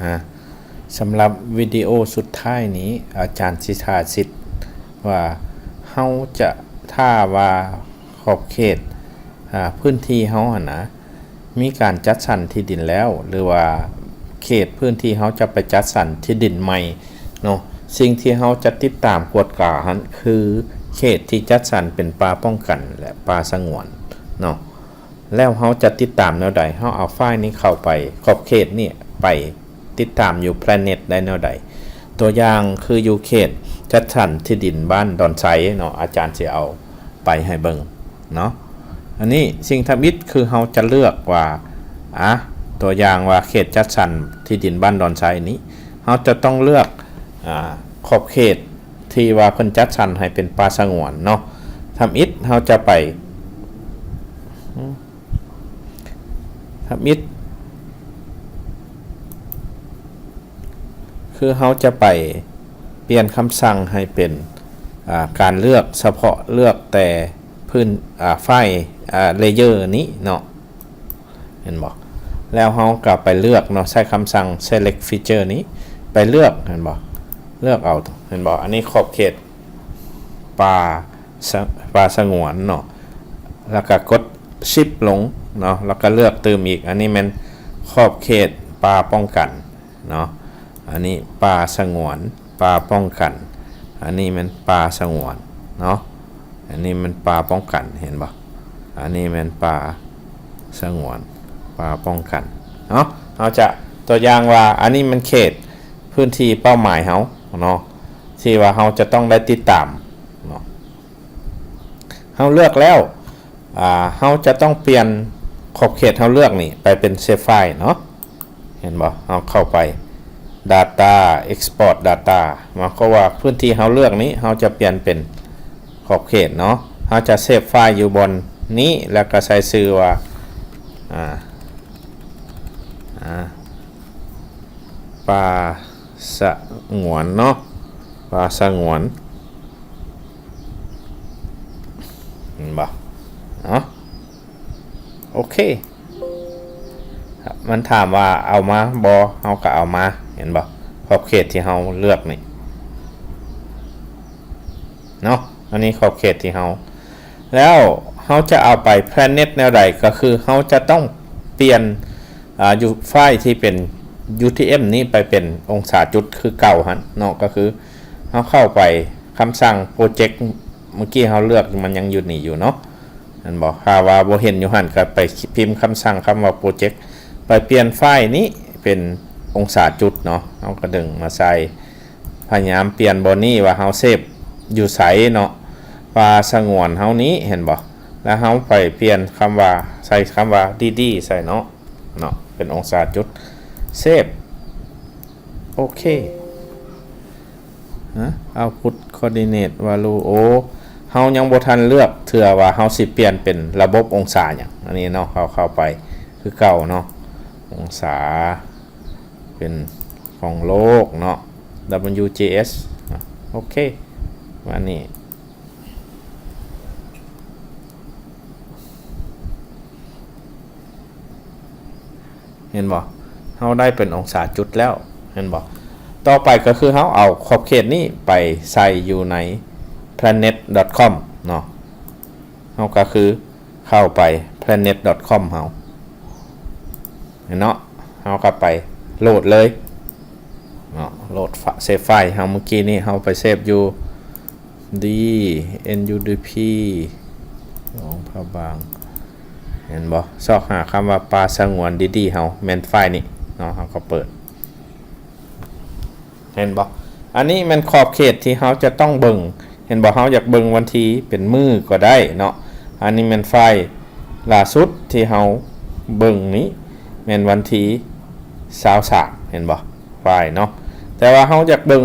ອາ ສຳລັບວິດີໂອສຸດທ້າຍນີ້ ອາຈານຊິສາທິດວ່າເຮົາຈະ ຖ້າວ່າຂອບເຂດ ອາ ພື້ນທີ່ເຮົາຫັ້ນນະ ມີການຈັດສັນທີ່ດິນແລ້ວ ຫຼືວ່າເຂດພື້ນທີ່ເຮົາຈະໄປຈັດສັນທີ່ດິນໃໝ່ເນາະ, ສິ່ງທີ່ເຮົາຈະຕິດຕາມກວດກາຫັ້ນ ຄືເຂດທີ່ຈັດສັນເປັນປ່າປ້ອງກັນ ແລະ ປ່າສະຫງວນເນາະ. ແລ້ວເຮົາຈະຕິດຕາມແນວໃດ? ເຮົາເອົາໄຟລ໌ນີ້ເຂົ້າໄປ ຂອບເຂດນີ້ໄປຕິດຕາມຢູ່ Planet ໄດ້ແນວໃດ? ຕົວຢ່າງຄືຢູ່ເຂດຈັດສັນທີ່ດິນບ້ານດອນໄຊເນາະ, ອາຈານຊິເອົາໄປໃຫ້ເບິ່ງເນາະ. ອັນນີ້ສິ່ງທຳອິດຄືເຮົາຈະເລືອກວ່າ ອາ ຕົວຢ່າງວ່າເຂດຈັດສັນທີ່ດິນບ້ານດອນໄຊນີ້ ເຮົາຈະຕ້ອງເລືອກ ອາ ຂອບເຂດ ທີ່ວ່າເພິ່ນຈັດສັນໃຫ້ເປັນປ່າສະຫງວນເນາະ. ທຳອິດເຮົາຈະໄປ ທຳອິດຄືເຮົາຈະໄປປ່ຽນຄຳສັ່ງໃຫ້ເປັນ ອາ ການເລືອກສະເພາະ ເລືອກແຕ່ພື້ນ ອາ ໄຟລ໌ ອາ Layer ນີ້ເນາະ. ເຫັນບໍ່? ແລ້ວເຮົາກໍໄປເລືອກເນາະ, ໃຊ້ຄຳສັ່ງ select feature ນີ້ ໄປເລືອກ ເຫັນບໍ່? ເລືອກເອົາ ເຫັນບໍ່? ອັນນີ້ຂອບເຂດປ່າສະ ປ່າສະຫງວນເນາະ, ແລ້ວກໍກົດ Shift ລົງເນາະ, ແລ້ວກໍເລືອກຕື່ມອີກ. ອັນນີ້ແມ່ນຂອບເຂດປ່າປ້ອງກັນເນາະ, ອັນນີ້ປ່າສະຫງວນ ປ່າປ້ອງກັນ, ອັນນີ້ແມ່ນປ່າສະຫງວນເນາະ, ອັນນີ້ແມ່ນປ່າປ້ອງກັນ ເຫັນບໍ່? ອັນນີ້ແມ່ນປ່າສະຫງວນ ປ່າປ້ອງກັນເນາະ. ເຮົາຈະ ຕົວຢ່າງວ່າ ອັນນີ້ແມ່ນເຂດພື້ນທີ່ເປົ້າໝາຍເຮົາເນາະ ທີ່ວ່າເຮົາຈະຕ້ອງໄດ້ຕິດຕາມເນາະ. ເຮົາເລືອກແລ້ວ ອາ ເຮົາຈະຕ້ອງປ່ຽນຂອບເຂດເຮົາເລືອກນີ້ໄປເປັນ Shape File ເນາະ. ເຫັນບໍ່? ເຮົາເຂົ້າໄປ Data Export Data ໝາຍຄວາມວ່າພື້ນທີ່ເຮົາເລືອກນີ້ ເຮົາຈະປ່ຽນເປັນຂອບເຂດເນາະ. ເຮົາຈະ Shape File ຢູ່ບ່ອນນີ້ ແລ້ວກໍໃສ່ຊື່ວ່າ ອາ ອາ ປ່າສະຫງວນເນາະ, ປ່າສະຫງວນ ເຫັນບໍ່? ເນາະ ໂອເຄ. ມັນຖາມວ່າເອົາມາບໍ່? ເຮົາກໍເອົາມາ ເຫັນບໍ່? ຂອບເຂດທີ່ເຮົາເລືອກນີ້ເນາະ, ອັນນີ້ຂອບເຂດທີ່ເຮົາ ແລ້ວເຮົາຈະເອົາໄປ Planet ແນວໃດ? ກໍຄືເຮົາຈະຕ້ອງປ່ຽນ ອາ ຢູ່ໄຟລ໌ທີ່ເປັນ UTM ນີ້ໄປເປັນອົງສາຈຸດຄືເກົ່າຫັ້ນເນາະ, ກໍຄືເຮົາເຂົ້າໄປຄຳສັ່ງ Project ເມື່ອກີ້ເຮົາເລືອກ ມັນຍັງຢູ່ນີ້ຢູ່ເນາະ. ແມ່ນບໍ່? ຖ້າວ່າບໍ່ເຫັນຢູ່ຫັ້ນ ກໍໄປພິມຄຳສັ່ງຄຳວ່າ Project ໄປປ່ຽນໄຟລ໌ນີ້ເປັນອົງສາຈຸດເນາະ, ເຮົາກໍດຶງມາໃສ່. ພະຍາຍາມປ່ຽນບ່ອນນີ້ວ່າເຮົາເຊບຢູ່ໃສເນາະ, ປ່າສະຫງວນເຮົານີ້ ເຫັນບໍ່? ແລ້ວເຮົາໄປປ່ຽນຄຳວ່າ ໃສ່ຄຳວ່າ DD ໃສ່ເນາະ, ເນາະ ເປັນອົງສາຈຸດ ເຊບ. ໂອເຄ. ນະ Output Coordinate Value ໂອ ເຮົາຍັງບໍ່ທັນເລືອກເທື່ອວ່າເຮົາຊິປ່ຽນເປັນລະບົບອົງສາຫຍັງ. ອັນນີ້ເນາະ ເຮົາເຂົ້າໄປຄືເກົ່າເນາະ, ອົງສາເປັນຂອງໂລກເນາະ, WGS ເນາະ. ໂອເຄ ບາດນີ້ ເຫັນບໍ່? ເຮົາໄດ້ເປັນອົງສາຈຸດແລ້ວ ເຫັນບໍ່? ຕໍ່ໄປກໍຄືເຮົາເອົາຂອບເຂດນີ້ໄປໃສ່ຢູ່ໃນ planet.com ເນາະ, ເຮົາກໍຄືເຂົ້າໄປ planet.com ເຮົາ ເນາະ, ເຮົາກໍໄປໂຫຼດເລີຍເນາະ, ໂຫຼດເຊບໄຟລ໌ເຮົາ ເມື່ອກີ້ນີ້ເຮົາໄປເຊບຢູ່ D NUDP ຫຼວງພະບາງ ເຫັນບໍ່? ຊອກຫາຄຳວ່າປ່າສະຫງວນດີໆ ເຮົາແມ່ນໄຟລ໌ນີ້ເນາະ, ເຮົາກໍເປີດ ເຫັນບໍ່? ອັນນີ້ແມ່ນຂອບເຂດທີ່ເຮົາຈະຕ້ອງເບິ່ງ ເຫັນບໍ່? ເຮົາຢາກເບິ່ງວັນທີເປັນມື້ກໍໄດ້ເນາະ. ອັນນີ້ແມ່ນໄຟລ໌ລ່າສຸດທີ່ເຮົາເບິ່ງນີ້ ແມ່ນວັນທີຊາວສາມ ເຫັນບໍ່? ໄຟລ໌ເນາະ, ແຕ່ວ່າເຮົາຢາກເບິ່ງ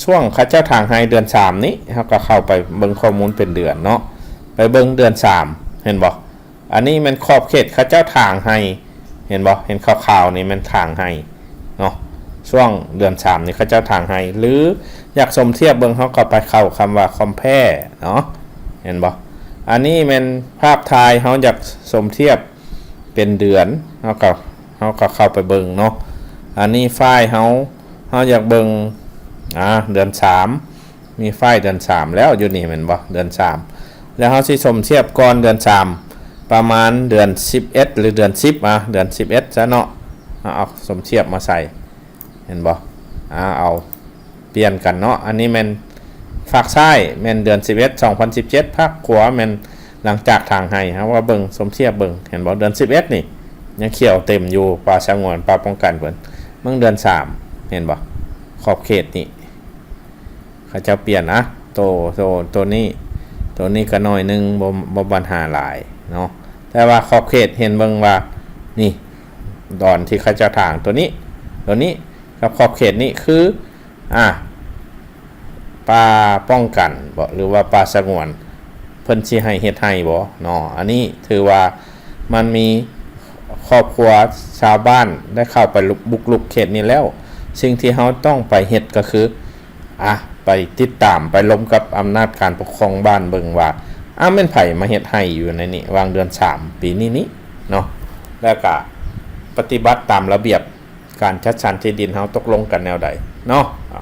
ຊ່ວງເຂົາເຈົ້າຖາງໄຮ່ເດືອນສາມນີ້ ເຮົາກໍເຂົ້າໄປເບິ່ງຂໍ້ມູນເປັນເດືອນເນາະ, ໄປເບິ່ງເດືອນສາມ ເຫັນບໍ່? ອັນນີ້ແມ່ນຂອບເຂດເຂົາເຈົ້າຖາງໄຮ່ ເຫັນບໍ່? ເຫັນຂາວໆນີ້ແມ່ນຖາງໄຮ່ເນາະ, ຊ່ວງເດືອນສາມນີ້ເຂົາເຈົ້າຖາງໄຮ່. ຫຼືຢາກສົມທຽບເບິ່ງ ເຮົາກໍໄປເຂົ້າຄຳວ່າ Compare ເນາະ, ເຫັນບໍ່? ອັນນີ້ແມ່ນພາບຖ່າຍ ເຮົາຢາກສົມທຽບເປັນເດືອນ ເຮົາກໍ ເຮົາກໍເຂົ້າໄປເບິ່ງເນາະ, ອັນນີ້ໄຟລ໌ເຮົາ ເຮົາຢາກເບິ່ງ ອ່າ ເດືອນສາມ ມີໄຟລ໌ເດືອນສາມແລ້ວ ຢູ່ນີ້ແມ່ນບໍ່? ເດືອນສາມ ແລ້ວເຮົາຊິສົມທຽບກ່ອນເດືອນສາມ ປະມານເດືອນສິບເອັດ ຫຼື ເດືອນສິບ ອ່າ ເດືອນສິບເອັດຊະເນາະ. ເຮົາເອົາສົມທຽບມາໃສ່ ເຫັນບໍ່? ອ່າ ເອົາ ປ່ຽນກັນເນາະ. ອັນນີ້ແມ່ນຟາກຊ້າຍແມ່ນເດືອນສິບເອັດ ສອງພັນສິບເຈັດ ຟາກຂວາແມ່ນຫຼັງຈາກຖາງໄຮ່. ເຮົາວ່າເບິ່ງ ສົມທຽບເບິ່ງ ເຫັນບໍ່? ເດືອນສິບເອັດນີ້ຍັງຂຽວເຕັມຢູ່ ປ່າສະຫງວນ ປ່າປ້ອງກັນເພິ່ນ. ເບິ່ງເດືອນສາມ ເຫັນບໍ່? ຂອບເຂດນີ້ ເຂົາເຈົ້າປ່ຽນ ອ່ະ ໂຕ ໂຕ ໂຕນີ້ ໂຕນີ້ກໍໜ້ອຍໜຶ່ງ ບໍ່ ບໍ່ບັນຫາຫຼາຍເນາະ. ແຕ່ວ່າຂອບເຂດ ເຫັນເບິ່ງວ່າ ນີ້ ດອນທີ່ເຂົາເຈົ້າຖາງ ໂຕນີ້ ໂຕນີ້ກັບຂອບເຂດນີ້ຄື ອ່າ ປ່າປ້ອງກັນບໍ ຫຼືວ່າປ່າສະຫງວນ ເພິ່ນຊິໃຫ້ເຮັດໄຮ່ບໍເນາະ. ອັນນີ້ຖືວ່າມັນມີຄອບຄົວຊາວບ້ານໄດ້ເຂົ້າໄປບຸກລຸກເຂດນີ້ແລ້ວ. ສິ່ງທີ່ເຮົາຕ້ອງໄປເຮັດກໍຄື ອ່າ ໄປຕິດຕາມ ໄປລົມກັບອຳນາດການປົກຄອງບ້ານເບິ່ງວ່າ ອ່າ ແມ່ນໃຜມາເຮັດໄຮ່ຢູ່ໃນນີ້ ຫວ່າງເດືອນສາມປີນີ້ນີ້ເນາະ ແລ້ວກະປະຕິບັດຕາມລະບຽບການຈັດສັນທີ່ດິນເຮົາຕົກລົງກັນແນວໃດເນາະ.